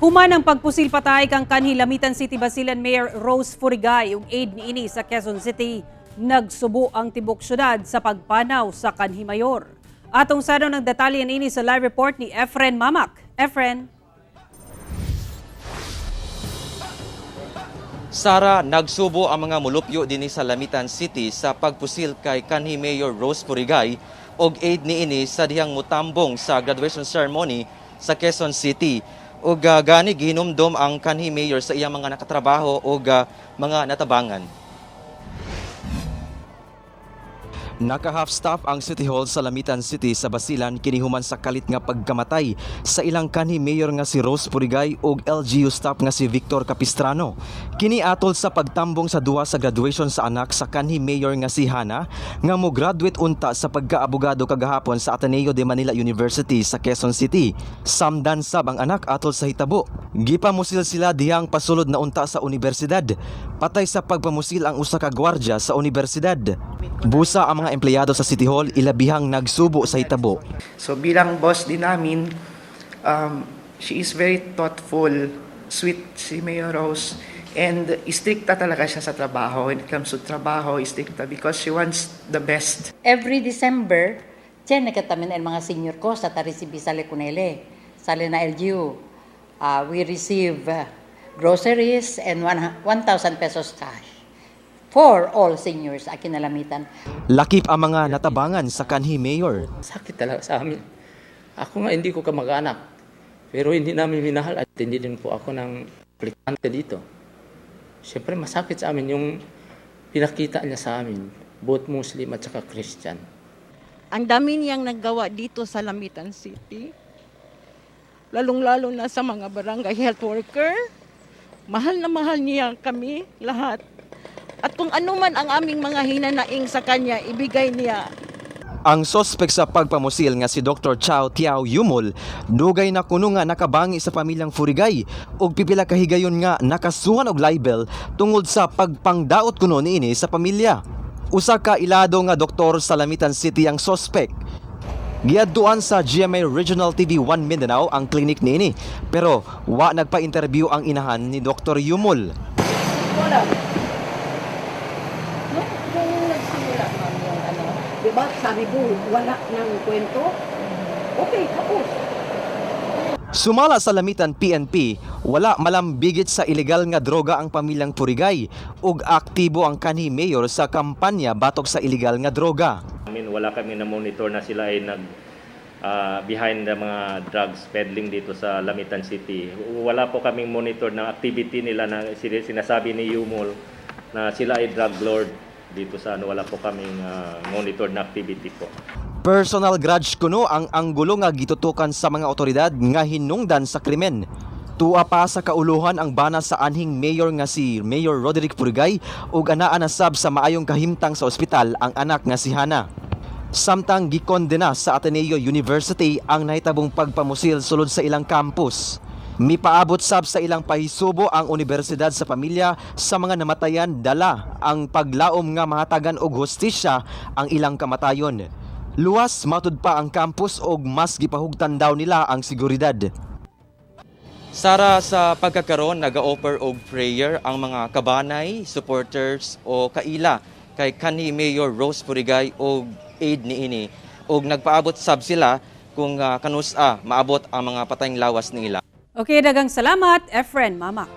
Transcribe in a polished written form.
Human ang pagpusil patay kang kanhi Lamitan City Basilan Mayor Rose Furigay ug aide niini sa Quezon City, nagsubo ang tibok syudad sa pagpanaw sa kanhi mayor. Atong sadon ang detalye niini sa live report ni Efren Mamak. Efren. Sara, nagsubo ang mga mulupyo dinhi sa Lamitan City sa pagpusil kay kanhi Mayor Rose Furigay og aide niini sa dihang mutambong sa graduation ceremony sa Quezon City. Ug gani gihinumdom ang kanhi mayor sa iyang mga nakatrabaho ug mga natabangan. Naka-half staff ang City Hall sa Lamitan City sa Basilan kinihuman sa kalit nga pagkamatay sa ilang kanhi mayor nga si Rose Furigay ug LGU staff nga si Victor Capistrano. Kini atol sa pagtambong sa duha sa graduation sa anak sa kanhi mayor nga si Hana nga mo graduate unta sa pagkaabogado kagahapon sa Ateneo de Manila University sa Quezon City. Samdan sab ang anak atol sa hitabo. Gipamusil sila dihang pasulod na unta sa universidad. Patay sa pagpamusil ang usa ka gwardya sa universidad. Busa ang mga empleyado sa City Hall ilabihang nagsubo sa hitabo. So bilang boss din namin, she is very thoughtful, sweet si Mayor Rose, and strikta talaga siya sa trabaho. When it comes to trabaho, strikta because she wants the best. Every December, tiyan nagkatamin ang mga senior ko sa Tarisibi sa Lecunele, sa na LGU. We receive groceries and 1,000 pesos cash for all seniors a kinalamitan. Lakip ang mga natabangan sa kanhi mayor. Sakit talaga sa amin. Ako nga hindi ko kamag-anak. Pero hindi namin minahal at hindi din po ako ng aplikante dito. Siyempre masakit sa amin yung pinakita niya sa amin, both Muslim at saka Christian. Ang dami niyang nagawa dito sa Lamitan City. Lalong-lalo na sa mga barangay health worker. Mahal na mahal niya kami lahat. At kung ano man ang aming mga hinanaing sa kanya, ibigay niya. Ang sospek sa pagpamusil nga si Dr. Chow Tiao Yumul dugay na kuno nga nakabangi sa pamilyang Furigay ug pipila ka higayon nga nakasuhan og libel tungod sa pagpangdaot kuno niini sa pamilya. Usa ka ilado nga doktor sa Lamitan City ang sospek. Giadtuan sa GMA Regional TV 1 Mindanao ang clinic niini, pero wa nagpa-interview ang inahan ni Dr. Yumul. Wala. Nung nagsimula, ma'am, yung ano, Di ba? Sabi ko, wala ng kwento. Okay, tapos. Sumala sa Lamitan PNP, wala malambigit sa ilegal nga droga ang pamilyang Furigay ug aktibo ang kanhi mayor sa kampanya batok sa ilegal nga droga. I mean, wala kami na monitor na sila ay nag behind the mga drugs peddling dito sa Lamitan City. Wala po kaming monitor na activity nila na sinasabi ni Yumol na sila ay drug lord dito sa ano, wala po kaming monitor na activity po. Personal grudge kuno ang anggulo nga gitutukan sa mga otoridad nga hinungdan sa krimen. Tua pa sa kauluhan ang bana sa anhing mayor nga si Mayor Roderick Furigay ug anaa na sab sa maayong kahimtang sa ospital ang anak nga si Hana. Samtang gikondena sa Ateneo University ang nahitabong pagpamusil sulod sa ilang campus. Mipaabot sab sa ilang pahisubo ang universidad sa pamilya sa mga namatayan dala ang paglaom nga mahatagan og hustisya ang ilang kamatayon. Luwas matud pa ang campus og mas gipahugtan daw nila ang seguridad. Sara, sa pagkakaroon naga-offer og prayer ang mga kabanay, supporters o kaila kay kanhi Mayor Rose Furigay og aide niini og nagpaabot sab sila kung kanus-a maabot ang mga patayng lawas nila. Okay, dagang salamat, Efren Mamak.